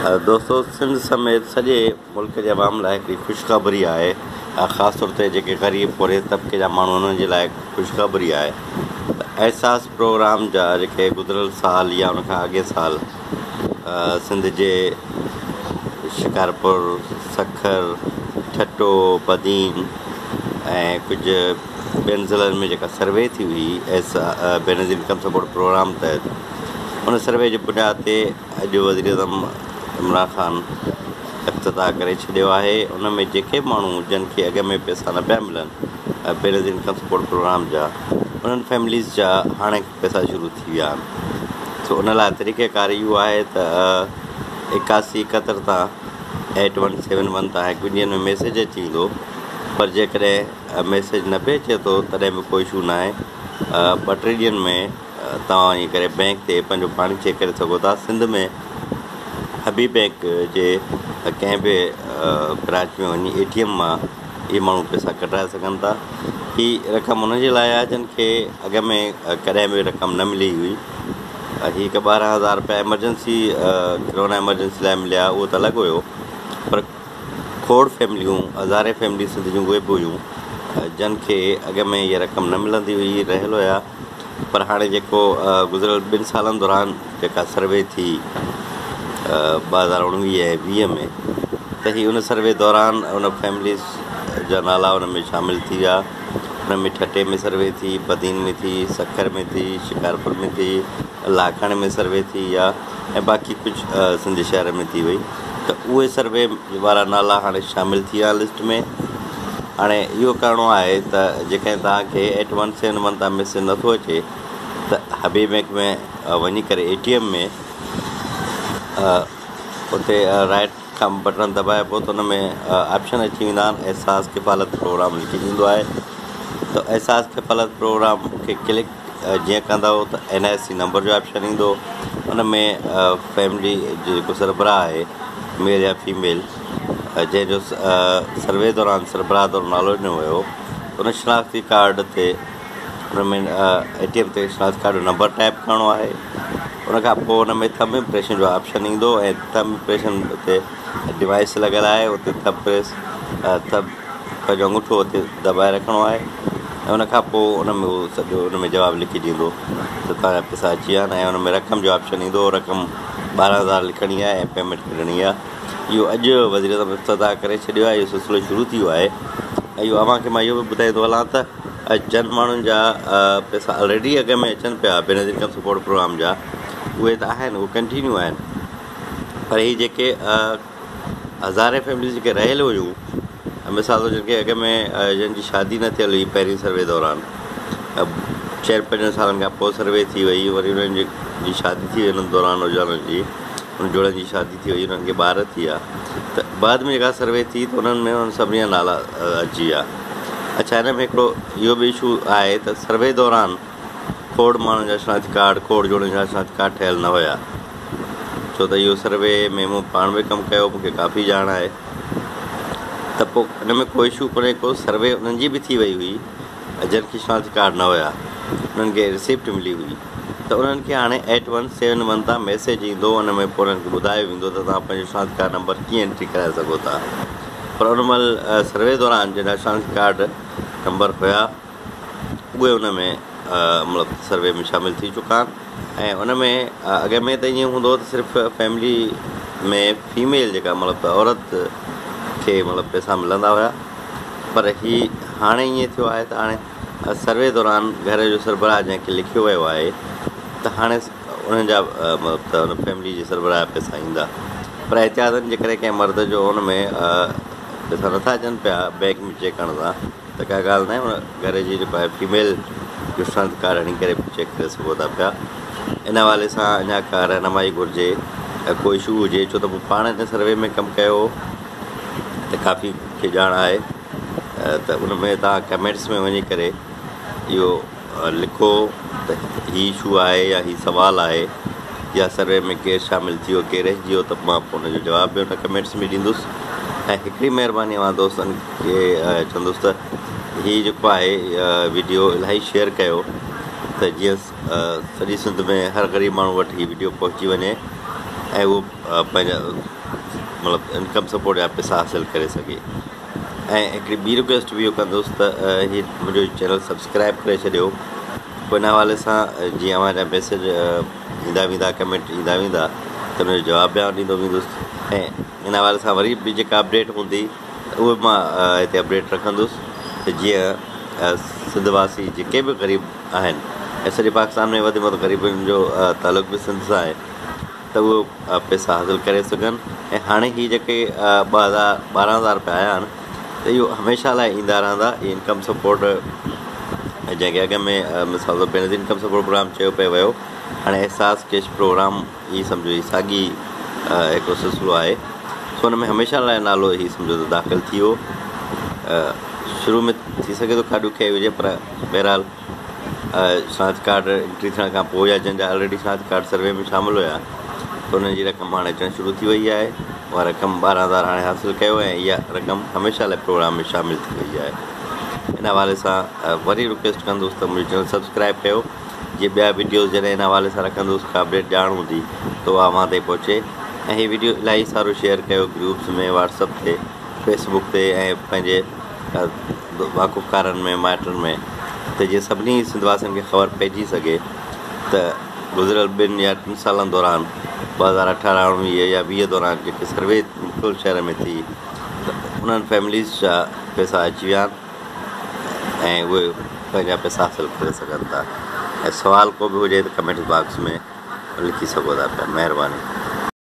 دوستو سنڌ سميت سڄي ملڪ جي عوام لاء هڪڙي خوشخبري آهي خاص طور تي جيڪي غريب پورهيت طبقي جا ماڻهو انهن جي لاء خوشخبري آهي ته احساس پروگرام جا جيڪي گذريل سال يا ان کان اڳي سال سنڌ جي شڪارپور سکر ٺٽو بدين ۽ ڪجهه ٻين ضلعن ۾ جيڪا سروي ٿي هئي ايس بينظير انڪم سپورٽ پروگرام تحت ان سروي جي بنياد تي اڄ وزيراعظم عمران خان افتتاح ڪري ڇڏيو آهي ان ۾ جيڪي به ماڻهو جن کي اڳ ۾ پئسا نه پيا ملن بينظير انڪم سپورٽ پروگرام جا انهن فيمليز جا هاڻي پئسا شروع ٿي ويا آهن سو ان لاء طريقه ڪار اهو آهي ته ايڪاسي ايڪهتر تان ايٽ ون سيون ون تان هڪ ٻن ڏينهن ۾ ميسيج اچي ويندو پر جيڪڏهن ميسيج نه به اچي ٿو تڏهن به ڪو اشو ناهي ٻه ٽي ڏينهن ۾ توهان وڃي ڪري بئنڪ تي پنهنجو پاڻ چيڪ ڪري سگهو ٿا سنڌ ۾ حبيب بئنڪ جي ڪنهن به برانچ ۾ وڃي اي ٽي ايم مان اهي ماڻهو پئسا ڪڍرائي سگهن ٿا هي رقم انهن جي لاء آهي جن کي اڳ ۾ ڪڏهن به رقم نه ملي هئي هي هڪ 12,000 رپيا ايمرجنسي ڪرونا ايمرجنسي لاء مليا اهو ته الڳ هيو پر کوڙ فيمليون هزارين فيملي سنڌ جون اهي به هيون جن کي اڳ ۾ اها رقم نه ملندي هئي رهيل هيا پر هاڻي جيڪو گذريل ٻن سالن دوران جيڪا سروي ٿي 2019 ۽ 20 ۾ ته هي ان سروي دوران ان فيمليز جا نالا ان ۾ شامل ٿي ويا. ان ۾ ٺٽي ۾ سروي ٿي، بدين ۾ ٿي، سکر ۾ ٿي، شڪارپور ۾ ٿي، لاڙڪاڻي ۾ سروي ٿي يا ۽ باقي ڪجهه سنڌ شهر ۾ ٿي وئي ته اهي سروي وارا نالا هاڻي شامل ٿي ويا لسٽ ۾. هاڻي اهو ڪرڻو آهي ته جيڪڏهن توهان کي ايٽ ون سيون ون تان ميسيج نٿو اچي ته حبيب بئنڪ ۾ وڃي ڪري اي ٽي ايم ۾ اتي رائٽ کان بٽڻ دٻائبو ته ان ۾ آپشن اچي ويندا آهن احساس ڪفالت پروگرام لکجي ايندو آهي ته احساس ڪفالت پروگرام کي ڪلڪ جيئن ڪندؤ ته اين I C number جو آپشن ايندو ان ۾ فيملي جو جيڪو سربراهه آهي ميل يا فيميل جنهن جو سروي دوران سربراهه طور نالو ڏنو ويو ان شناختي ڪارڊ تي ان ۾ اي ٽي ايم تي شناختي ڪارڊ جو نمبر ٽائپ ڪرڻو آهي ان کان پوء ان ۾ ٿم امپريشن جو آپشن ايندو ۽ ٿم امپريشن اتي ڊوائس لڳل آهي اتي ٿم پريس ٿم پنهنجو انگوٺو اتي دٻائي رکڻو آهي ۽ ان کان پوء ان ۾ اهو سڄو ان ۾ جواب لکي ڏيندو ته توهان جا پئسا اچي ويا آهن ۽ ان ۾ رقم جو آپشن ايندو رقم 12,000 لکڻي آهي ۽ پيمينٽ ڪڍڻي آهي. اهو اڄ وزيراعظم افتتاح ڪري ڇڏيو آهي اهو سلسلو شروع ٿي ويو آهي ۽ اهو اوهان کي مان اهو به ٻڌائيندو هلان ته جن ماڻهن جا پئسا آلريڊي اڳ ۾ اچن پيا بينظير انڪم سپورٽ پروگرام جا اهي ته آهن اهي ڪنٽينيو آهن پر هي جيڪي هزارين فيمليز جيڪي رهيل هيون مثال طور جن کي اڳ ۾ جن جي شادي نه ٿيل هئي پهرين سروي دوران چئن پنجن سالن کان پوء سروي ٿي وئي وري انهن جي شادي ٿي وئي انهن دوران نوجوانن جي انهن جوڙن جي شادي ٿي وئي انهن کي ٻار ٿي ويا ته بعد ۾ جيڪا سروي ٿي ته انهن ۾ انهن سڀني جا نالا اچي ويا. اڇا هن ۾ هڪڙو اهو به اشو آهي ته سروي دوران کوڙ ماڻهن جا شناختي ڪارڊ کوڙ جوڙن جا شناختي ڪارڊ ٺهيل نه هيا ڇو ته اهو سروي ۾ مون پاڻ به ڪم ڪيو مون کي ڪافي ڄاڻ آهي ته پوء ان ۾ ڪو اشو ڪونهي ڪو سروي انهن جي به ٿي وئي هئي جن کي شناختي ڪارڊ نه هيا انهن کي رسيپٽ ملي هئي ته انهن کي هاڻي ايٽ ون سيون ون تان ميسيج ايندو ان ۾ پوء انهن کي ٻڌايو ويندو ته توهان پنهنجو شناختي ڪارڊ نمبر ڪيئن انٽري ڪرائي سگهو ٿا پر ان مهل سروي دوران جن جا شناختي ڪارڊ نمبر هيا اهي ان ۾ مطلب سروي ۾ شامل ٿي چڪا آهن ۽ ان ۾ اڳ ۾ ته ائين هوندو هو ته صرف فيملي ۾ فيميل جيڪا مطلب ته عورت کي مطلب پئسا ملندا هيا پر هي هاڻي ائين ٿيو آهي ته هاڻي سروي دوران گهر جو سربراهه جنهن کي لکيو ويو آهي ته هاڻي انهن جا مطلب ته ان فيملي جي سربراهه جا پئسا ايندا پر احتياطن جيڪڏهن ڪنهن مرد جو ان ۾ پئسا نٿا اچن پيا بئنڪ ۾ چيڪ ڪرڻ سان ته ڪا ڳالهه ناهي ان گهر جي جيڪو آهي فيميل جو شناخت ڪارڊ هڻي ڪري به چيڪ ڪري سگهو ٿا پيا ان حوالي سان اڃا ڪا رهنمائي گهرجي ۽ ڪو اشو هجي ڇو ته مون پاڻ ان سروي ۾ ڪم ڪيو هو ته ڪافي کي ڄاڻ آهي ته ان ۾ توهان ڪمينٽس ۾ وڃي ڪري اهو لکو ته هي اشو آهي يا هي سوال آهي يا سروي ۾ ڪير شامل ٿي ويو ڪير رهجي ويو ته مان پوء ان جو جواب به ان ڪمينٽس ۾ ڏيندس ۽ هڪڙي مهرباني اوهان دوستن کي چوندس ته هي جيڪو آهي ويڊيو الاهي شيئر ڪيو ته جيئن سڄي سنڌ ۾ هر غريب ماڻهو وٽ هي ويڊيو پهچي وڃي. ۽ اهو پنهنجا مطلب انڪم سپورٽ جا پئسا حاصل ڪري سگهي. ۽ هڪڙي ٻي رڪويسٽ به اهو ڪندس ته هي منهنجو چينل سبسڪرائب ڪري ڇڏيو. پوء ان حوالي سان جيئن اوهان جا ميسيج ايندا ويندا، ڪمينٽ ايندا ويندا ته ان جو جواب به آئون ڏيندو ويندس ۽ ان حوالي سان وري به جيڪا اپڊيٽ هوندي ته اهو به مان هتي اپڊيٽ رکندس ته جيئن سنڌ واسي جيڪي به غريب آهن ۽ سڄي پاڪستان ۾ وڌ ۾ وڌ غريبن جو تعلق به سنڌ سان آهي ته اهو پئسا حاصل ڪري سگهن. ۽ هاڻي هي جيڪي 2000 12,000 رپيا آيا آهن ته اهو هميشه لاء ايندا رهندا. هي انڪم سپورٽ جنهن کي اڳ ۾ مثال طور بينظير انڪم سپورٽ پروگرام چيو پئي ويو، هاڻي احساس ڪيش پروگرام، هي سمجهو هي ساڳي هڪڙو سلسلو آهي. سو ان ۾ هميشه لاء نالو هي سمجهو ته داخل ٿي ويو. شروع ۾ ٿي سگهي ٿو ڪا ڏکيائي هجي، پر بهرحال شناخت ڪارڊ انٽري ٿيڻ کان پوء يا جن جا آلريڊي شناخت ڪارڊ سروي ۾ شامل هيا ته انهن جي رقم هاڻي اچڻ شروع ٿي وئي آهي. اها رقم 12,000 هاڻي حاصل ڪيو ۽ اها رقم هميشه لاء پروگرام ۾ شامل ٿي وئي آهي. ان حوالي سان وري رڪويسٽ ڪندس ته منهنجو چينل سبسڪرائب ڪيو، جيئن ٻيا وڊيوز جڏهن ان حوالي سان رکندس، ڪا اپڊيٽ ڄاڻ هوندي ته اها اوهان تائين پهچي. ۽ هي وڊيو الاهي سارو شيئر ڪيو گروپس ۾، واٽس اپ تي، فيسبوڪ تي ۽ پنهنجي واقفڪارن ۾، مائٽن ۾، ته جيئن سڀني سنڌ واسين کي خبر پئجي سگهي ته گذريل 2 يا 3 سالن دوران 2018، 19 يا 20 دوران جيڪي سروي مختلف شهرن ۾ ٿي ته انهن فيمليز جا پئسا اچي ويا آهن ۽ اهي پنهنجا پئسا حاصل ڪري سگهن ٿا. ۽ سوال ڪو به هجي ته ڪمينٽس باڪس ۾ لکي سگهو ٿا پيا. مهرباني.